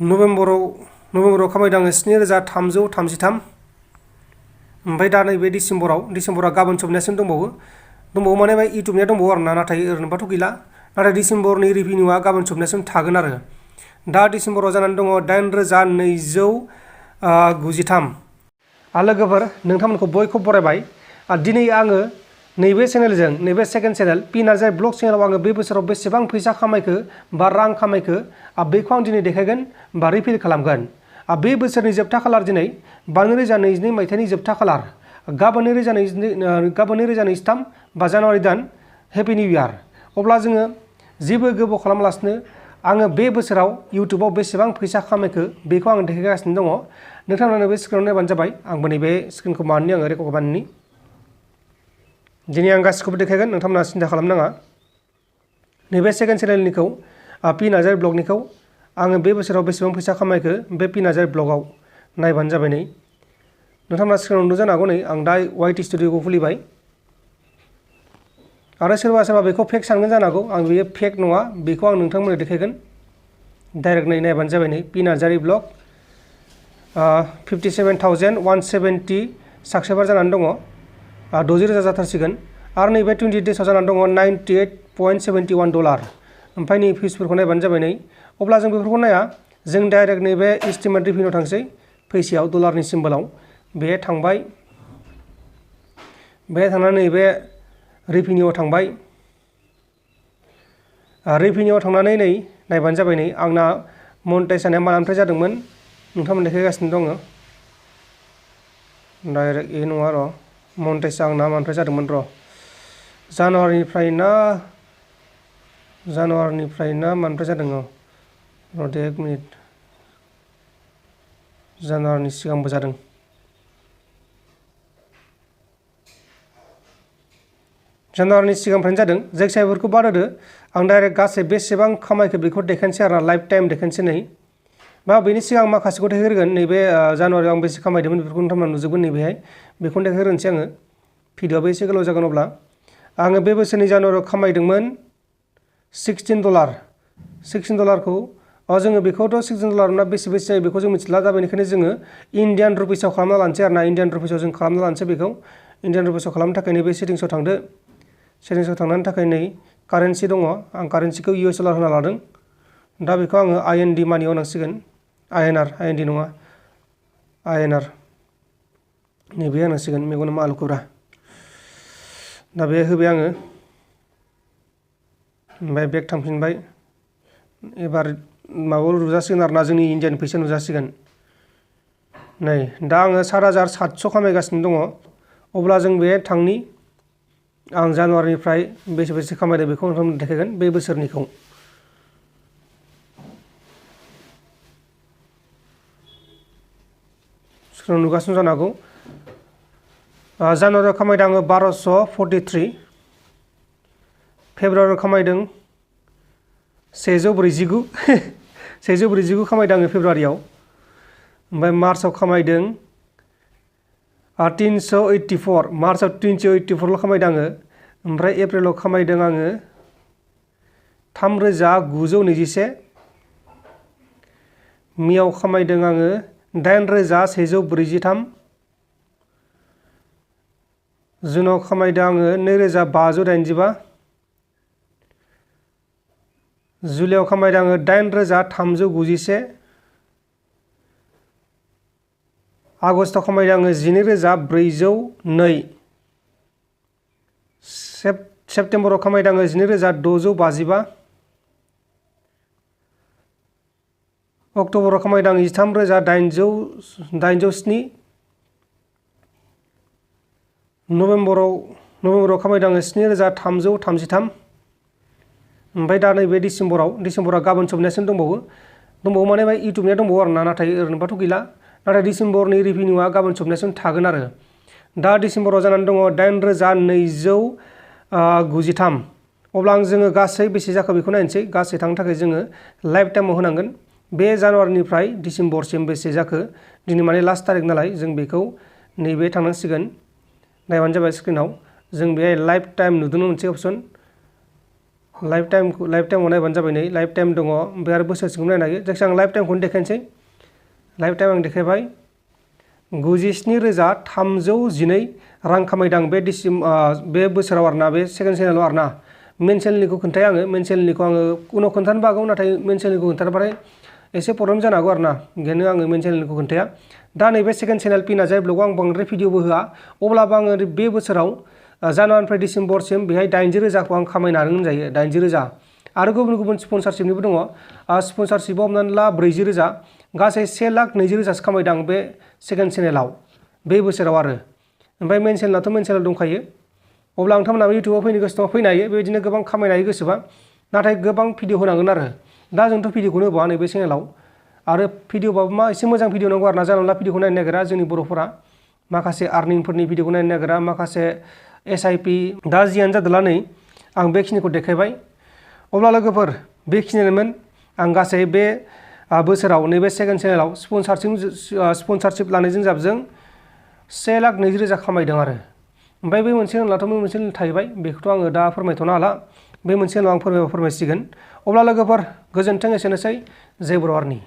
नभेम्बराव खामायदों आङो 7333। ओमफ्राय दा नैबे डिसेम्बरा गाबोन सबनायासिम दंबावो माने बे इउटुबनिया दंबावो आरोना, नाथाय ओरैनोबाथ' गैला। नाथाय डिसेम्बरनि रिभिनिउआ गाबोन सबनायासिम थागोन आरो। दा डिसेम्बराव जानानै दङ 8293। लोगोफोर नोंथांमोनखौ बयखौबो बरायबाय। दिनै आङो नैबे चेनेलजों, नैबे second channel P Narzary blog चेनेलाव आङो बे बोसोराव बेसेबां फैसा खामायखो बा रां खामायखो बेखौ आं दिनै देखायगोन बा रिभिल खालामगोन। बे बोसोरनि जोबथा खालार दिनै 2022 मायथाइनि जोबथा खालार। गाबोन 2023 बा जानुवारि दान। Happy new year. अब्ला जोङो जेबो गोबाव खालामालासिनो आङो बे बोसोराव इउटुबाव बेसेबां फैसा खामायखो बेखौ आं देखायगासिनो दङ। नोंथांमोना बे स्क्रिनाव नायबानो जाबाय। आंबो नैबे स्क्रिनखौ मानि आङो रेकर्ड खालामनि। दिनै आं गासिखौबो देखायगोन, नोंथांमोना सिन्था खालामनाङा। नैबे सेकेन्ड चेनेलनिखौ पि नार्जारी ब्लगनिखौ आङो बे बोसोराव बेसेबां फैसा खामायखो बे पि नार्जारी ब्लगाव नायबानो जाबाय। नै नोंथांमोना स्क्रिनाव नुदों जानो हागौ। नै आं दा वाइट स्टुडिअ'खौ खुलिबाय। आरो सोरबा बेखौ फेक सानगोन जानो हागौ। आं बेयो फेक नङा, बेखौ आं नोंथांमोननो देखायगोन। डाइरेक्ट नायबानो जाबाय। नै पि नार्जारी ब्लग 57,170 साबस्क्राइबार जानानै दङ। 60,000 जाथारसिगोन। आरो नैबे 28 डेसआव जानानै दङ $98.71। ओमफ्राय नै फिउसफोरखौ नायबानो जाबाय। नै अब्ला जों बेफोरखौ नाया, जों डाइरेक्ट नैबे एस्टिमेट रिभिनिउआव थांसै। फैसायाव डलारनि सिम्बलाव बे थांबाय। बे थांनानै नैबे रिभिनिउआव थांबाय। रिभिनिउआव थांनानै नै नायबानो जाबाय। नै आंना मनेटाइज जानाया मालानिफ्राय जादोंमोन नोंथांमोन देखायगासिनो दङ। डाइरेक्ट ए नङा र', मनेटाइज आंना मानिफ्राय जादोंमोन र', जानुवारिनिफ्राय ना मानिफ्राय जादों। र' दे 1 मिनिट, जानुवारिनि सिगांबो जादों। जानुवारिनि सिगांनिफ्रायनो जादों। जायखिजाया बेफोरखौ बाद होदो। आं डाइरेक्ट गासै बेसेबां खामायखो बेखौ देखायनोसै आरो लाइफ टाइम देखायनोसै। नै बा बेनि सिगां माखासेखौ देखायग्रोगोन। नैबे जानुवारियाव आं बेसे खामायदोंमोन बेफोरखौ नोंथांमोना नुजोबगोन। नैबेहाय बेखौनो देखायग्रोनोसै आङो। भिडिअ'आबो एसे गोलाव जागोन। अब्ला आङो बे बोसोरनि जानुवारियाव खामायदोंमोन $16। जोङो बेखौथ' $16 ना बेसे जायो बेखौ जों मिथिला। दा बेनिखायनो जोङो इण्डियान रुपिसाव खालामना लानोसै आरो ना। इण्डियान रुपिसाव जों खालामना लानोसै बेखौ। इण्डियान रुपिसाव खालामनो थाखाय नैबे सेटिंसआव थांदो। सेटिंसआव थांनायनि थाखाय नै कारेन्सि दङ। आं कारेन्सिखौ US डलार होना लादों। दा बेखौ आङो IND मानि होनांसिगोन। IND नङा, INR नैबे होनांसिगोन। मेगना आलुखुरा। दा बे होबाय आङो। ओमफ्राय बेक थांफिनबाय। एबार माबायाव नुजासिगोन आरोना, जोंनि इण्डियान फैसा नुजासिगोन। नै दा आङो 7,700 खामायगासिनो दङ। अब्ला जों बे थांनि। आं जानुवारिनिफ्राय बेसे खामायदों बेखौ नोंथांमोननो देखायगोन, बे बोसोरनिखौ। स्क्रिनाव नुगासिनो जानो हागौ। जानुवारियाव खामायदों आङो 1243। फेब्रुवारियाव खामायदों 149 खामायदों आङो फेब्रुवारियाव। ओमफ्राय मार्चआव खामायदों 384। मार्चआव 384ल' खामायदों आङो। ओमफ्राय एप्रिलाव खामायदों आङो 3,921। मेआव खामायदों आङो 8,143। जुनाव खामायदों आङो 2,585। जुलाइआव खामायदों आङो 8,391। आगस्टआव खामायदों आङो 12,402। सेप्तेम्बराव खामायदों आङो 12,655। अक्ट'बराव खामायदों आङो 13,807। नभेम्बराव खामायदों आङो 7,333। ओमफ्राय दा नैबे डिसेम्बरा गाबोन सबनायासिम दंबावो माने बे इउटुबनिया दंबावो आरोना, नाथाय ओरैनोबाथ' गैला। नाथाय डिसेम्बरनि रिभिनिउआ गाबोन सबनायासिम थागोन आरो। दा डिसेम्बराव जानानै दङ 8,293। अब्ला जोङो गासै बेसे जाखो बेखौ नायनोसै। गासै थांनो थाखाय जोङो लाइफ टाइमाव होनांगोन। बे जानुवारिनिफ्राय डिसेम्बरसिम बेसे जाखो, दिनै माने लास्ट थारिख नालाय जों बेखौ नैबे थांनांसिगोन। नायबानो जाबाय स्क्रिनाव। जों बेहाय लाइफ टाइम नुदों मोनसे अपसन। लाइफ टाइमाव नायबानो जाबाय नै लाइफ टाइम दङ ओमफ्राय आरो बोसोरसेखौ नायनो हायो जायखिया आं लाइफ टाइमखौनो देखायनोसै लाइफ टाइम आं देखायबाय 97,312 रां खामायदां बे बोसोराव आरोना बे सेकेन्ड चेनेलाव आरोना मेन चेनेलनिखौ खोन्थाया आङो मेन चेनेलनिखौ आङो उनाव खोन्थानोबो हागौ नाथाय मेन चेनेलनिखौ खोन्थाबाथाय एसे प्रब्लेम जानो हागौ आरोना ओंखायनो आङो मेन चेनेलनिखौ खोन्थाया दा नैबे सेकेन्ड चेनेल पि नार्जारी ब्लगाव आं बांद्राय भिडिअबो होआ अब्लाबो आङो बे बोसोराव जानुवारिनिफ्राय डिसेम्बरसिम बेहाय 80,000खौ आं खामायनो हादों होनजायो 80,000 आरो गुबुन गुबुन स्पन्सारशिपनिबो दङ स्पन्सारशिपआव हमनानै ला 40,000 गासै 1,20,000सो खामायदां बे सेकेन्ड चेनेलाव बे बोसोराव आरो ओमफ्राय मेन चेनेलाथ' मेन चेनेल दंखायो अब्ला नोंथांमोनाबो इउटुबाव फैनो गोसो दङ फैनो हायो बेबायदिनो गोबां खामायनो हायो गोसोबा नाथाय गोबां भिडिअ होनांगोन आरो दा जोंथ' भिडिअखौनो होबावा नैबे चेनेलाव आरो भिडिअबाबो मा एसे मोजां भिडिअ नांगौ आरोना जानला मोनला भिडिअखौ नायनो नागिरा जोंनि बर'फोरा माखासे आर्निंफोरनि भिडिअखौ नायनो नागिरा माखासे SIP दा जियानो जादोंला नै आं बेखिनिखौ देखायबाय अब्ला लोगोफोर बेखिनियानोमोन आं गासै बे बोसोराव नैबे सेकेन्ड चेनेलाव स्पन्सारशिप लानायजों जाबजों 1,20,000 खामायदों आरो ओमफ्राय बे मोनसे चेनेलाथ' मोनसे थाहैबाय बेखौथ' आङो दा फोरमायथ'नो हाला बे मोनसे चेनेलाव आं फोरमायसिगोन अब्ला लोगोफोर गोजोन्थों एसेनोसै जय बर' आर्मि